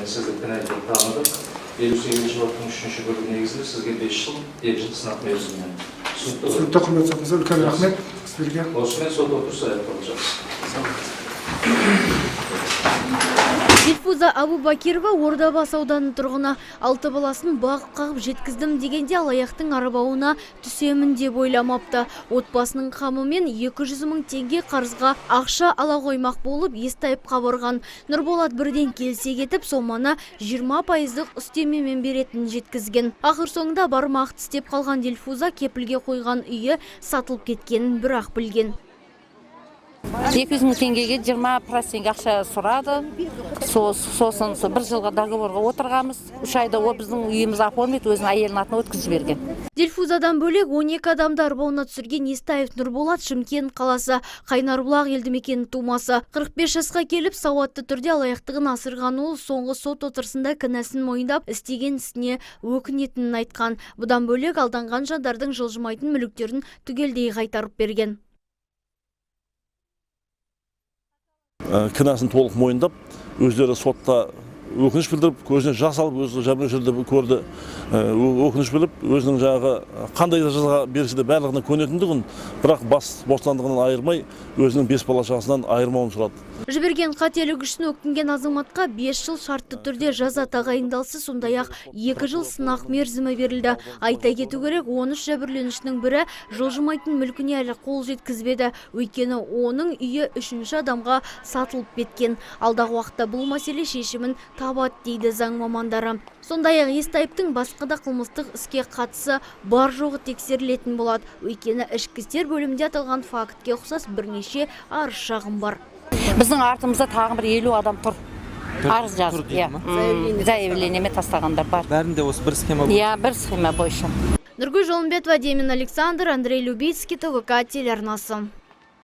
Сізді кінәлі деп таныдық. 58-баптың үшінші бөлігі негізінде сізге 5 жыл, 2 жыл сынақ мерзімімен. Түсінікті ғой? Түсінікті, құрметті сот мырза, үлкен рахмет сіздерге. Осымен сот отырысы аяқталды. Жақсы. Дильфуза Абубакирова – Ордабасы ауданының тұрғыны. Алты баласын бағып қағып жеткіздім дегенде алаяқтың арбауына түсемін деп ойламапты. Отбасының қамымен 200 мың теңге қарызға ақша ала қоймақ болып, Естаевқа барған. Нұрболат бірден келісе кетіп, соманы 20 пайыздық үстемемен беретінін жеткізген. Ақыр соңында бармақ тістеп қалған Дильфуза кепілге қойған үйі сатылып кеткенін бірақ білген. 200 мың теңгеге 20% ақша сұрады. Сосын сол бір жылға договорға отырғанбыз. 3 айда ол біздің үйімізді оформить, өзінің әйелінің атына өткізіп жіберген. Дильфузадан бөлек 12 адамды арбауына түсірген Естаев Нұрболат – Шымкент қаласы, Қайнарбұлақ елді мекенінің тумасы. 45 жасқа келіп, сауатты түрде алаяқтығын асырған ол соңғы сот отырысында кінәсін мойындап, істеген ісіне өкінетінін айтқан. Бұдан бөлек алданған жандардың жылжымайтын мүліктерін түгелдей қайтарып берген. Кінәсін толық мойындап, өздері сотта өкініш білдіріп, көзіне жас алып, өзі жәбірленушілер де көрді. Өкініш біліп, өзінің жаңағы қандай да жаза берсе де барлығына көнетіндігін, бірақ бас бостандығынан айырмай, өзінің бес бала шағасынан айырмауын сұрады. Жіберген қателік үшін өкінген азаматқа 5 жыл шартты түрде жаза тағайындалса, сондай-ақ 2 жыл сынақ мерзімі берілді. Айта кету керек, 13 жәбірленушінің бірі жылжымайтын мүлкіне әлі қол жеткізбеді. Өйткені оның үйі үшінші адамға сатылып кеткен. Алдағы уақытта бұл мәселе шешімін табады дейді заң мамандары. Сондай-ақ Естаевтың басқа да қылмыстық іске қатысы бар жоғы тексерілетін болады. Өйткені ішкі істер бөлімінде аталған фактке ұқсас бірнеше арыз шағым бар. Біздің артымызда тағы бір 50 адам тұр, арыз жазып. Тұр дейді Иә. ма? Заявлениемен тастағандар бар. Бәрінде осы бір схема? Иә, бір схема бойынша. Нұргүл Жолымбетова, Демин Александр, Андрей Любицкий, ТВК телеарнасы.